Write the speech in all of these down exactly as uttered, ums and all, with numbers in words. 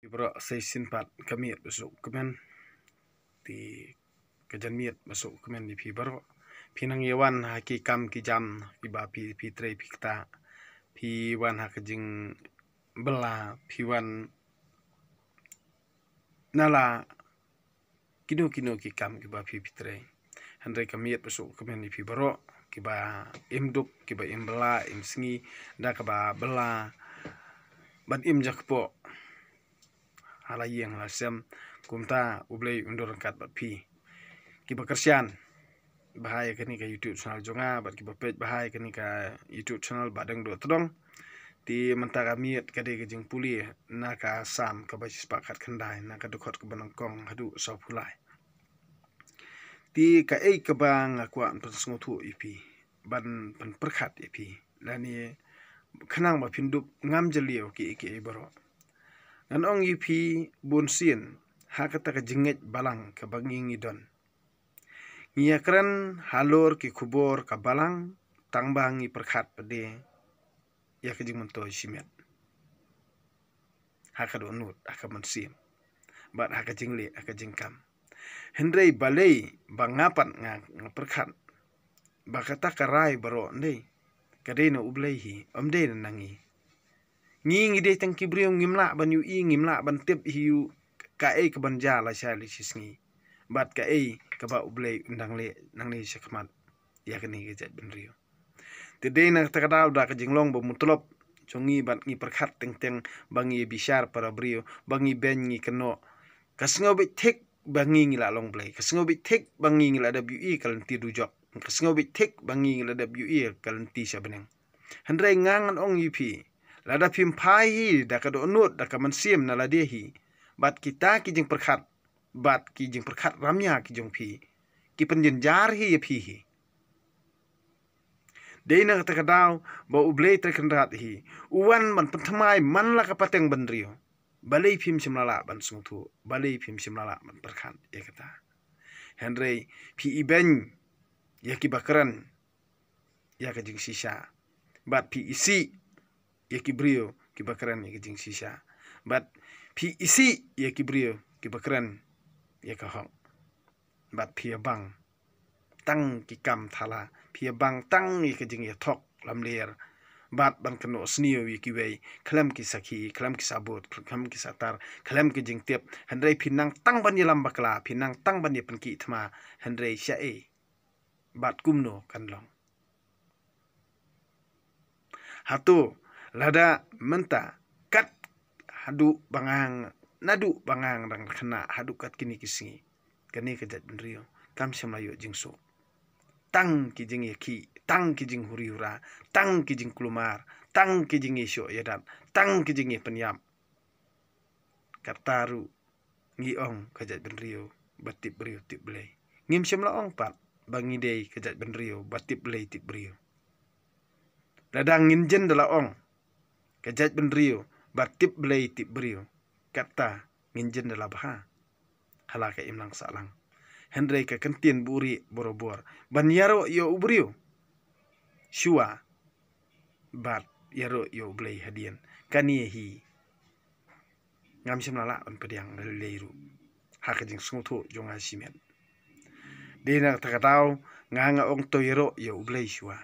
Baroh, sa shisien pat ka miet ba suk kmen, te ka janmiet ba suk kmen ïa phi baroh. Phi nang ïa wan ha ki kam ki jam kiba phi, phi trei phi ktah. Phi wan ha ka jingbylla, phi wan na la kino kino ki kam kiba phi, phi trei. Hynrei ka miet ba suk kmen ïa phi baroh kiba im duk, kiba im bylla, im sngi da kaba bylla bad im jakpoh ha la ïing ha la sem. Kumta U Blei un don ryngkat bad phi. Kiba kyrshan bha ïa kane ka YouTube channel jong nga bad kiba peit bha ïa kane ka YouTube channel Bahdeng Dohtdong. Te mynta ka miet ka dei ka jingpule na ka Salm kaba shispah khatkhyndai, na ka dkhot kaba nyngkong haduh sawphew lai. Te kaei kaba nga kwah ban pynsngewthuh ïa phi, ban pynpyrkhat ïa phi, lane khnang ba phin dup ngam jylliew kiei kiei baroh. Ngan ong ïa phi, bunsien ha kata ka jingngeit balang kaba ngi ngi don, ngi ïakren halor ki khubor ka balang, tang ba ngi pyrkhat pat de ïa ka jingmyntoi shimet ha ka dohnud, ha ka mynsiem, bad ha ka jingleh, ha ka jingkam. Hynrei balei ba nga pat nga, nga pyrkhat ba kata ka rai baroh ndei ka dei na U Blei hi, ym dei na ngi. Ngi ngi dei tang ki briew, ngim lah ban ïohi, ngim lah ban tip hi ïa kaei kaban jia lashai lashisngi bad kaei kaba U Blei un dang leh nangne shakhmat ïa kane ka jaitbynriew. Te dei na kata ka daw da ka jinglong ba mutlop jong ngi bad ngi pyrkhat teng teng ba ngi bishar para briew, ba ngi beiñ ngi kynnoh. Ka sngewbit thik ba ngi ngi la long Blei, ka sngewbit thik ba ngi ngi la dep ïohi ka lynti dujok, ka sngewbit thik ba ngi ngi la dep ïohi ka lynti sha bneng. Hynrei nga ngan ong ïa phi, lada phim phai hi da ka dohnud, da ka mynsiem na lade hi, bad kita ki jingpyrkhat, bad ki jingpyrkhat ramia ki jong phi, ki pynjynjar hi ïa phi hi. Dei na kata ka daw ba U Blei Trai Kynrad hi u wan ban pynthymmai man la ka pateng bynriew. Balei phim shym la lah ban sngewthuh, balei phim shym la lah ban pyrkhat ïa kata? Hynrei phi ibeiñ ïa kiba kren ïa ka jingshisha, bad phi isih ïa ki briew kiba kren ïa ka jingshisha, bad phi isih ïa ki briew kiba kren ïa ka hok, bad phi ïabang tang ki kam thala, phi ïabang tang ïa ka jingïathok lamler, bad ban kynnoh sniew ïa kiwei khlem ki sakhi, khlem ki sabut, khlem ki satar, khlem ki jingtip. Hynrei phi nang tang ban ïalam bakla, phi nang tang ban ïapynkit thma. Hynrei shaei bad kumno kan long? Hato lada mynta kat haduh ba nga, naduh ba nga dang khynnah haduh kat kine ki sngi, kane ka jaitbynriew kam shym la ïoh jingsuk. Tang ki jingïakhih, tang ki jinghuri hura, tang ki jingkulmar, tang ki jingïashoh ïadat, tang ki jingïapynïap. Kata ruh ngi ong ka jaitbynriew ba tip briew tip Blei. Ngim shym la ong pat ba ngi dei ka jaitbynriew ba tip Blei tip briew. Lada ngin jin da la ong ka jaitbynriew ba tip Blei tip briew, kata ngin jin da la bha ha la ka imlang sahlang. Hynrei ka kyntien buhrieh borabor ban ïaroh ïa u briew shuwa bad ïaroh ïa U Blei hadien, kane hi ngam shym la lah ban pdiang lei lei ruh ha ka jingsngewthuh jong nga shimet. Dei na kata ka daw nga nga ong to ïaroh ïa U Blei shuwa,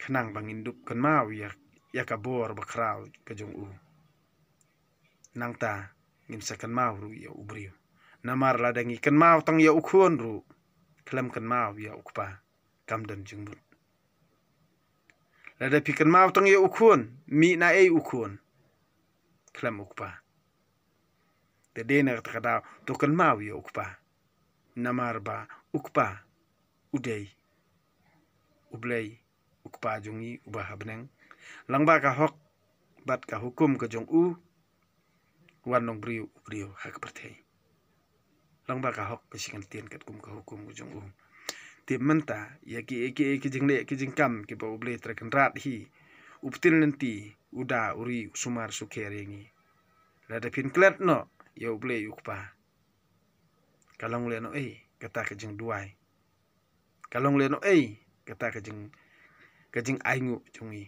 khnang ba ngin dup kynmaw ïa, ïa ka bor bakhraw ka jong u. Nangta ngin sa kynmaw ruh ïa u briew. Namar lada ngi kynmaw tang ïa u khun ruh khlem kynmaw ïa u kpa, kam don jingmut. Lada phi kynmaw tang ïa u khun, mih na ei u khun khlem u kpa? Te dei na kata ka daw to kynmaw ïa u kpa. Namar ba u kpa u dei U Blei, u Kpa jong ngi uba ha bneng. Lyngba ka hok bad ka hukum ka jong u, wan long briew u briew ha ka pyrthei. Lyngba ka hok ka shi kyntien katkum ka hukum ka jong u. Te mynta ïa ki, ïa ki, ïa ki jingleh ki jingkam kiba U Blei Trai Kynrad hi u ptil lynti, u da, u ri, u sumar sukher ïa ngi. Lada phin klet noh ïa U Blei u Kpa, ka long lehnohei kata ka jingduwai? Ka long lehnohei kata ka jing, ka jingainguh jong ngi?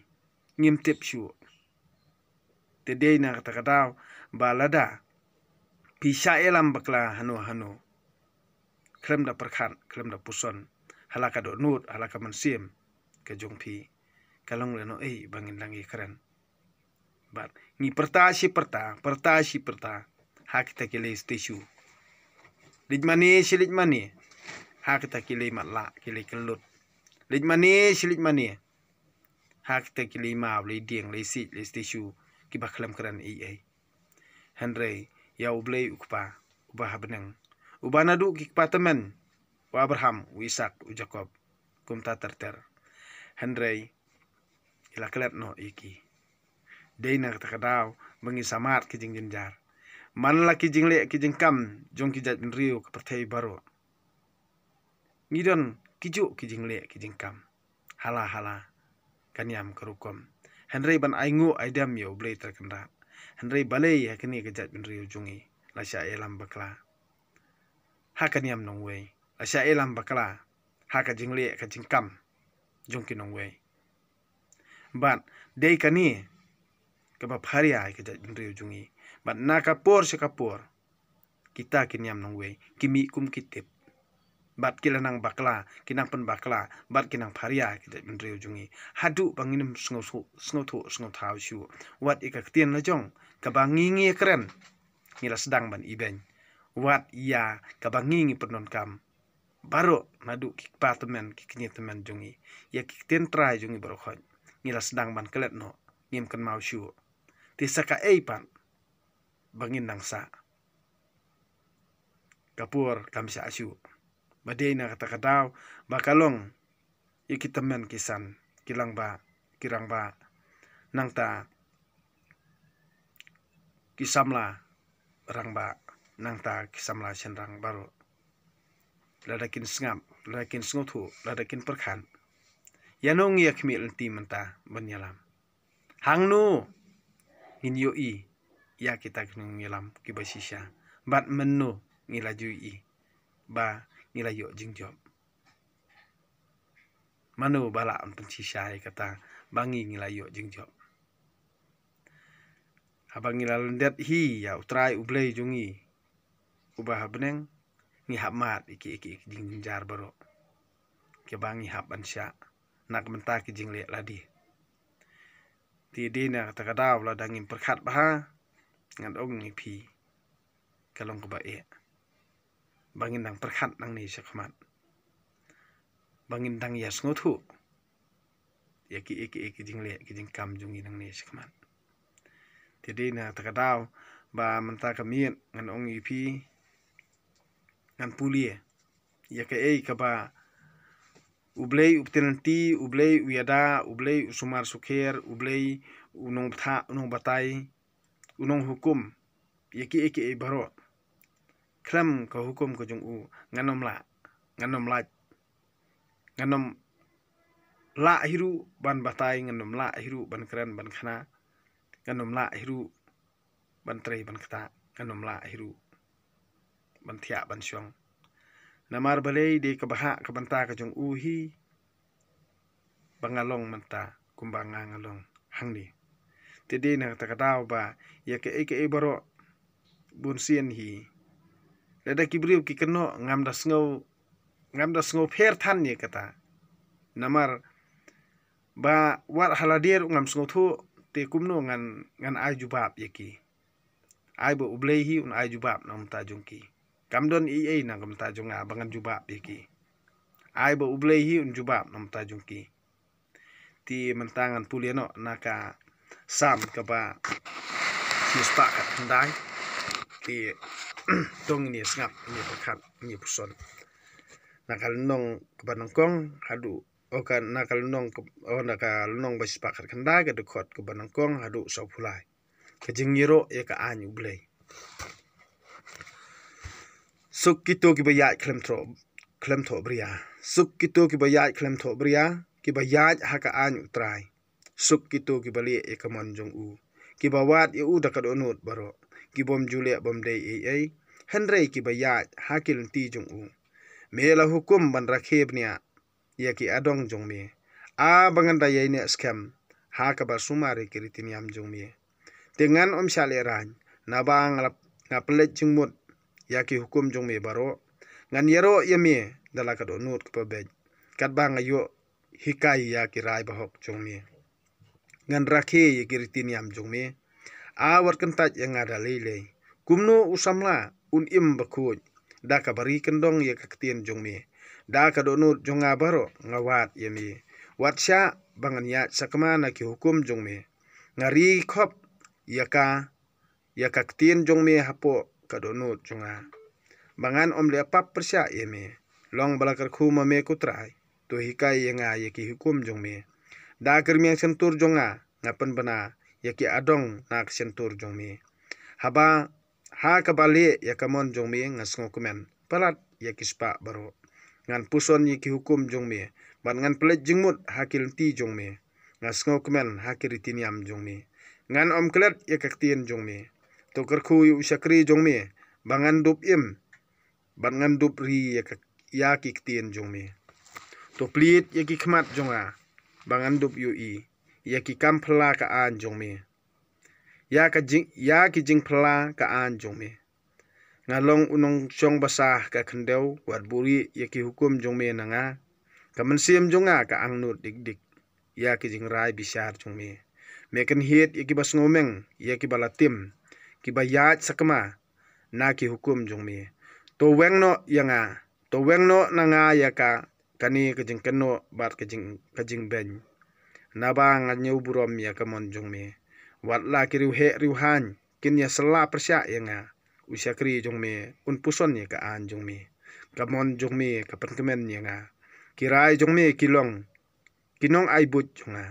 Ngim tip shuh. Te dei na kata ka daw ba lada phi shah ïalam bakla hano hano, khlem da pyrkhat, khlem da puson ha la ka dohnud, ha la ka mynsiem ka jong phi, ka long lehnohei ba ngin dang ïakren. Bad ngi pyrta shi pyrta, pyrta shi pyrta ha kita ki lei statue. Leit mane shi leit mane ha kita ki lei matlah, ki lei kyllut. Leit mane shi leit mane ha kita ki lei maw, lei dieng, lei siej, lei statue kiba khlem kren ei ei. Hynrei ïa U Blei U Kpa uba ha bneng, uba naduh ki kpa tymmen, u Abraham, u Isak, u Jakob, kumta ter ter, hynrei i la klet noh ïa ki. Dei na kata ka daw ba ngi sa mad ki jingjynjar man la ki jingleh ki jingkam jong ki jaitbynriew ka pyrthei baroh. Ngi don kijuh ki jingleh ki jingkam ha la ha la ka niam ka rukom. Hynrei ban ainguh aidem ïa U Blei Trai Kynrad. Hynrei balei ha kane ka jaitbynriew jong ngi la shah ïalam bakla ha ka niam nongwei, la shah ïalam bakla ha ka jingleh ka jingkam jong ki nongwei? Bad dei kane kaba pharia ïa ka jaitbynriew jong ngi. Bad na ka por sha ka por kita ki niam nongwei ki mih kum ki tip, bad ki la nang bakla, ki nang pynbakla, bad ki nang pharia ïa ka jaitbynriew jong ngi. Haduh ba ngin ym sngewthuh, sngewthuh, sngewthaw shuh wat ïa ka ktien la jong kaba ngi ngi ïakren, ngi la sdang ban ibeiñ. Wat ïa kaba ngi ngi pyndonkam baroh, naduh ki kpa tymmen, ki kñi tymmen jong ngi, ïa ki ktien trai jong ngi baroh khoit, ngi la sdang ban klet noh, ngim kynmaw shuh. Te sa kaei pat ba ngin nang sah? Ka por kam shah shuh. Ba dei na kata ka daw ba ka long ïa ki tymmen ki san, ki lang ba, ki rang ba, nangta ki samla rangbah, nangta ki samla shynrang baroh. Lada kin sngap, lada kin sngewthuh, lada kin pyrkhat, ïano ngi ïa khmih lynti mynta ban ïalam? Hangno ngin ïohi ïa kita ki nongïalam kiba shisha? Bad mynno ngi la ju ïohi ba ngi la ïoh jingjop? Mano ba lah ban pynshisha ïa kata ba ngi ngi la ïoh jingjop? Haba ngi la lyndet hi ïa U Trai U Blei jong ngi uba ha bneng, ngi hap mad ïa ki, ïa ki, ïa ki jingjynjar baroh kiba ngi hap ban shah na ka bynta ki jingleh lade. Te dei na kata ka daw lada ngim pyrkhat bha, ngan ong ïa phi, ka long kaba eh ba ngin dang pyrkhat nangne shakhmat, ba ngin dang ïa sngewthuh ïa ki, ïa ki, ïa ki jingleh ki jingkam jong ngi nangne shakhmat. Te dei na kata ka daw ba mynta ka miet ngan ong ïa phi, ngan pule ïa kaei kaba U Blei u pynthikna lynti, U Blei u ïada, U Blei u sumar sukher, U Blei u nongbthah, u nongbatai, u nonghukum ïa kiei kiei baroh. Khlem ka hukum ka jong u, ngan ym lah, ngan ym lah, ngan ym lah hi ruh ban batai, ngan ym lah hi ruh ban kren ban khana, ngan ym lah hi ruh ban trei ban ktah, ngan ym lah hi ruh ban thiah ban shong. Namar balei? Dei kaba ha ka bynta ka jong u hi ba nga long mynta kumba nga, nga long hangne. Te dei na kata ka daw ba ïa kaei kaei baroh, bunsien hi lada ki briew ki kynnoh, ngam da sngew, ngam da sngew pher than ïa kata. Namar ba wat ha lade ruh ngam sngewthuh, te kumno ngan, ngan ai jubab ïa ki? Ai ba U Blei hi un ai jubab na ka bynta jong ki. Kam don ei ei na ka bynta jong nga ba ngan jubab ïa ki. Ai ba U Blei hi un jubab na ka bynta jong ki. Te mynta ngan pule noh na ka Salm kaba shispah khatkhyndai. Te to ngin ïa sngap, ngin ïa pyrkhat, ngin ïa puson. Na ka lynnong kaba nyngkong haduh, o ka, na ka lynnong ka, o na ka lynnong ba shispah khatkhyndai, ka dkhot kaba nyngkong haduh sawphew lai. Ka jingïaroh ïa ka aiñ U Blei. Suk kito kiba ïaid khlem thoh, khlem thoh bria. Suk kito kiba ïaid khlem thoh bria, kiba ïaid ha ka aiñ U Trai. Suk kito kiba leh ïa ka mon jong u, kiba wad ïa u da ka dohnud baroh, ki bym ju leh bym dei ei ei, hynrei kiba ïaid ha ki lynti jong u. Me la hukum ban rakhe bniah ïa ki adong jong me. A ba ngan da ïaineh skhem ha kaba sumar ïa ki riti niam jong me. Te ngan ym shah lehraiñ, naba nga la, nga pynleit jingmut ïa ki hukum jong me baroh. Ngan ïaroh ïa me da la ka dohnud kaba beit, katba nga ïoh hikai ïa ki rai bahok jong me. Ngan rakhe ïa ki riti niam jong me. A wat kyntait ïa nga da lei lei. Kumno u samla un im bakhuid da kaba ri kyndong ïa ka ktien jong me? Da ka dohnud jong nga baroh nga wad ïa me. Wat shah ba ngan ïaid sakma na ki hukum jong me. Nga ri khop ïa ka, ïa ka ktien jong me hapoh ka dohnud jong nga, ba ngan ym leh pap pyrshah ïa me. Long ba la kyrkhu ma me ko Trai, to hikai ïa nga ïa ki hukum jong me. Da ka rmiang shyntur jong nga, nga pynbna ïa ki adong na ka shyntur jong me. Haba, ha kaba leh ïa ka mon jong me nga sngewkmen palat ïa ki spah baroh. Ngan puson ïa ki hukum jong me, bad ngan pynleit jingmut ha ki lynti jong me. Nga sngewkmen ha ki riti niam jong me. Ngan ym klet ïa ka ktien jong me. To kyrkhu ïa u shakri jong me ba ngan dup im, bad ngan dup ri ïa ka, ïa ki ktien jong me. To plie ïa ki khmat jong nga ba ngan dup ïohi ïa ki kam phylla ka aiñ jong me. Ïa ka jing, ïa ki jingphylla ka aiñ jong me. Nga long u nongshong basa ha ka khyndew, wat buhrieh ïa ki hukum jong me na nga. Ka mynsiem jong nga ka angnud dik dik ïa ki jingrai bishar jong me. Me kynhied ïa kiba sngewmeng, ïa kiba la tim, kiba ïaid sakma na ki hukum jong me. To weng noh ïa nga, to weng noh na nga ïa ka, kane ka jingkynnoh bad ka jing, ka jingbeiñ. Naba nga ñiew burom ïa ka mon jong me. Wat la ki riewheh riewhaiñ kin ïa sla pyrshah ïa nga, u shakri jong me un puson ïa ka aiñ jong me. Ka mon jong me ka pynkmen ïa nga. Ki rai jong me ki long ki nong ai buit jong nga.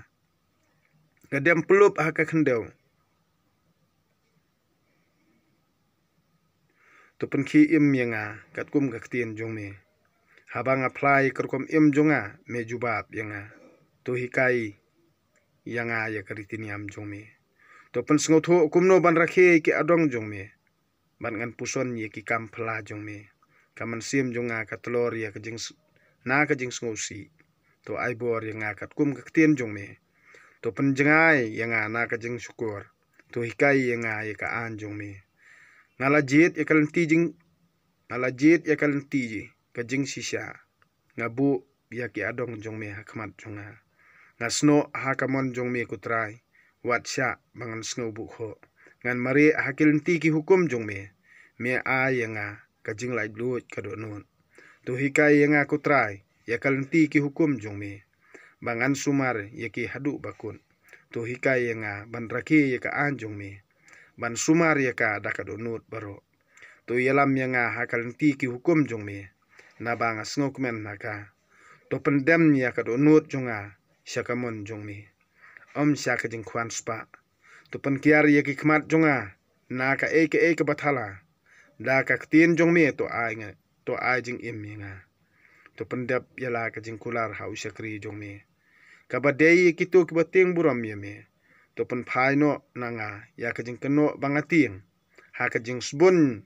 Nga dem pyllup ha ka khyndew. To pynkhie im ïa nga katkum ka ktien jong me. Haba nga phla ïa ka rukom im jong nga, me jubab ïa nga. To hikai ïa nga ïa ka riti niam jong me. To pynsngewthuh kumno ban rakhe ïa ki adong jong me, bad ngan puson ïa ki kam phylla jong me. Ka mynsiem jong nga ka tlor ïa ka jing, na ka jingsngewsih. To ai bor ïa nga katkum ka ktien jong me. To pynjngai ïa nga na ka jingshukor. To hikai ïa nga ïa ka aiñ jong me. Nga la jied ïa ka lynti jing, nga la jied ïa ka lynti ka jingshisha. Nga buh ïa ki adong jong me ha khmat jong nga. Nga snoh ha ka mon jong me ko Trai. Wat shah ba ngan sngew buh khoh. Ngan mareh ha ki lynti ki hukum jong me. Me ai ïa nga ka jinglaitluid ka dohnud. To hikai ïa nga ko Trai ïa ka lynti ki hukum jong me, ba ngan sumar ïa ki haduh ba kut. To hikai ïa nga ban rakhe ïa ka aiñ jong me, ban sumar ïa ka da ka dohnud baroh. To ïalam ïa nga ha ka lynti ki hukum jong me, naba nga sngewkmen ha ka. To pyndem ïa ka dohnud jong nga sha ka mon jong me, ym sha ka jingkhwan spah. To pynkiar ïa ki khmat jong nga na kaei kaei kaba thala. Da ka ktien jong me to ai nga, to ai jingim ïa nga. To pyndep ïa la ka jingkular ha u shakri jong me, kaba dei ïa kito kiba tieng burom ïa me. To pynphai noh na nga ïa ka jingkynnoh ba nga tieng ha ka jingsbun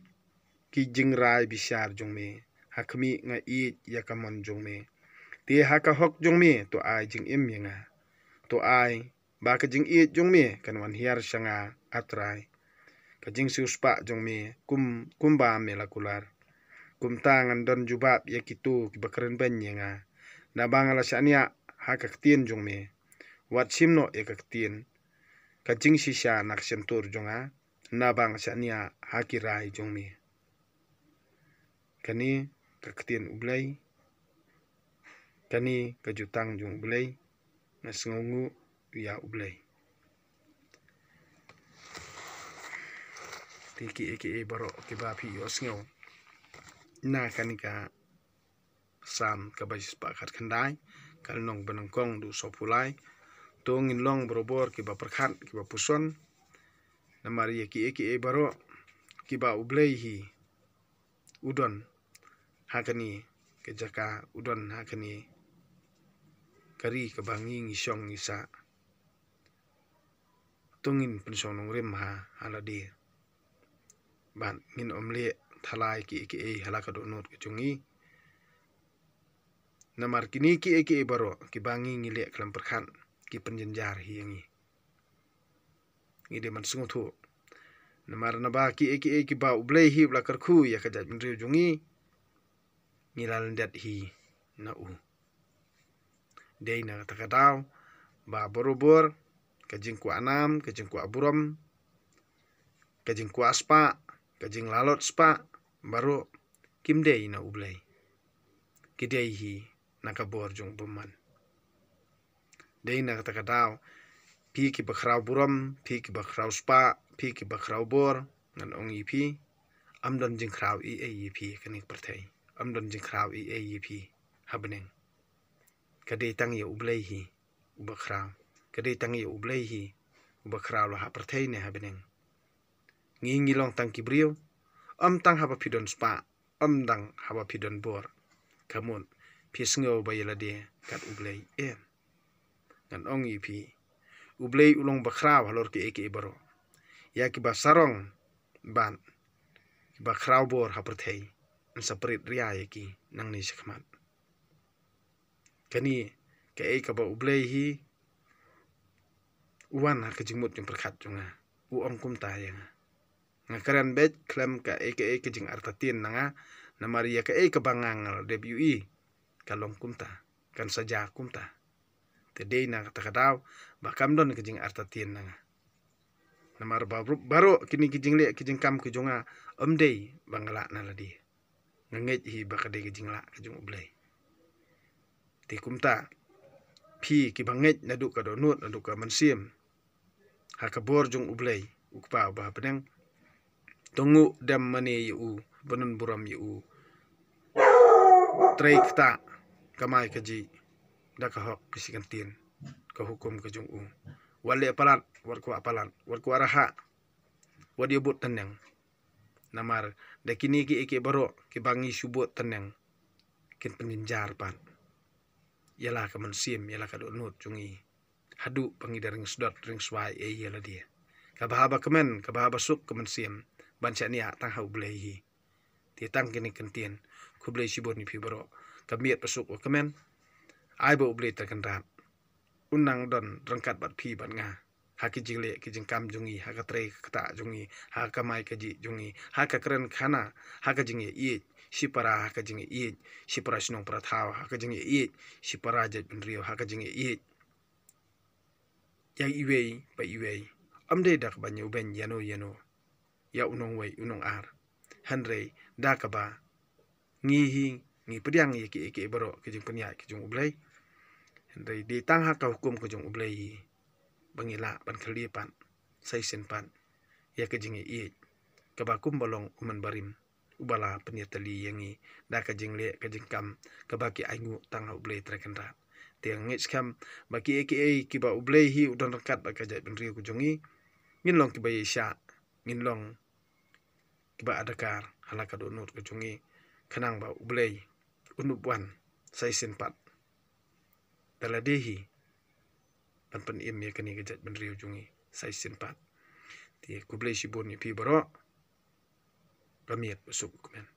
ki jingrai bishar jong me. Ha khmih nga ïeit ïa ka mon jong me. Te ha ka hok jong me to ai jingim ïa nga. To ai ba ka jingïeit jong me kan wan hiar sha nga, A Trai. Ka jingsiewspah jong me kum, kumba me la kular, kumta ngan don jubab ïa kito kiba kren beiñ ïa nga, naba nga la shaniah ha ka ktien jong me. Wat shim noh ïa ka ktien ka jingshisha na ka shyntur jong nga, naba nga shaniah ha ki rai jong me. Kane ka ktien U Blei, kane ka jutang jong U Blei. Nga sngewnguh ïa U Blei. Te kiei kiei baroh kiba phi ïohsngew na kane ka Salm kaba shispah khatkhyndai, ka lynnong banyngkong haduh sawphew lai. To ngin long barabor kiba pyrkhat kiba puson. Namar ïa kiei kiei baroh kiba U Blei hi u don ha kane ka jaka, u don ha kane ka ri kaba ngi ngi shong ngi sah. To ngin pynshong nongrim ha, ha lade. Bad ngin ym leh thala ïa kiei kiei ha la ka dohnud ka jong ngi. Namar kine kiei kiei baroh kiba ngi ngi leh khlem pyrkhat ki pynjynjar hi ïa ngi. ngi dei ban sngewthuh. Namar naba kiei kiei kiba U Blei hi u la kyrkhu ïa ka jaitbynriew jong ngi, ngi la lyndet hi na u. Dei na kata ka daw ba barabor ka jingkwah nam, ka jingkwah burom, ka jingkwah spah, ka jinglalot spah, baroh kim dei na U Blei. Ki dei hi na ka bor jong u bymman. Dei na kata ka daw, phi kiba khraw burom, phi kiba khraw spah, phi kiba khraw bor, ngan ong ïa phi, ym don jingkhraw ei ei ïa phi ha kane ka pyrthei. Ym don jingkhraw ei ei ïa phi ha bneng. Ka dei tang ïa U Blei hi uba khraw. Ka dei tang ïa U Blei hi uba khraw, la ha pyrthei ne ha bneng. Ngi ngi long tang ki briew, ym tang haba phi don spah, ym tang haba phi don bor. Ka mut phi sngew ba ïa lade kat U Blei, em? Ngan ong ïa phi, U Blei u long ba khraw halor kiei kiei baroh. Ïa kiba sarong bad kiba khraw bor ha pyrthei, yn sa pyrkhat ria ïa ki nangne shakhmat. Kane kaei kaba U Blei hi u wan ha ka jingmut jingpyrkhat jong nga, u ong kumta ïa nga. Nga kren beit khlem kaei kaei ka jingartatien na nga, namar ïa kaei kaba nga nga la dep ïohi ka long kumta, kan sa jia kumta. Te dei na kata ka daw ba kam don ka jingartatien na nga. Namar ba baroh kine ki jingleh ki jingkam ki jong nga, ym dei ba nga lah na lade. Nga ngeit hi ba ka dei ka jinglah ka jong U Blei. Te kumta, phi kiba ngeit naduh ka dohnud naduh ka mynsiem ha ka bor jong U Blei u Kpa uba ha bneng, to nguh dem mane ïa u, bynun burom ïa u, trei ktah, kamai kajih da ka hok ka shi kyntien, ka hukum ka jong u. Wat leh palat, wat kwah palat, wat kwah rahah, wat ïa bud tneng. Namar da kine kiei kiei baroh kiba ngi shu bud tneng, kin pynjynjar pat ïa la ka mynsiem, ïa la ka dohnud jong ngi, haduh ba ngi da ring sdot ring swai ei ïa lade. Kaba haba kmen, kaba haba suk ka mynsiem, ban shaniah tang ha U Blei hi. Te tang kine ki kyntien, khublei shibun ïa phi baroh. Ka miet ba suk ba kmen, ai ba U Blei Trai Kynrad un nang don ryngkat bad phi bad nga ha ki jingleh ki jingkam jong ngi, ha ka trei ka ktah jong ngi, ha ka kamai kajih jong ngi, ha ka kren khana, ha ka jingïaieit shipara, ha ka jingïaieit shipara shnong para thaw, ha ka jingïaieit shipara jaitbynriew, ha ka jingïaieit ïa iwei pa iwei. Ym dei da kaba ñiewbeiñ ïano ïano ïa u nongwei u nongar, hynrei da kaba ngi hi ngi pdiang ïa kiei kiei baroh ki jingpynïaid ki jong U Blei. Hynrei dei tang ha ka hukum ka jong U Blei hi ba ngi lah ban khlieh pat sa shisien pat ïa ka jingïaieit kaba kumba long u Myn Barim uba la pynïatylli ïa ngi da ka jingleh ka jingkam kaba ki ainguh tang ha U Blei Trai Kynrad. Te nga ngeit skhem ba kiei kiei kiba U Blei hi u don ryngkat bad ka jaitbynriew ka jong ngi, ngin long kiba ïaishah, ngin long kiba adkar ha la ka dohnud ka jong ngi, khnang ba U Blei un wan sa shisien pat da lade hi ban pynim ïa kane ka jaitbynriew jong ngi sa shisien pat. Te khublei shibun ïa phi baroh. Ka miet ba suk ba kmen.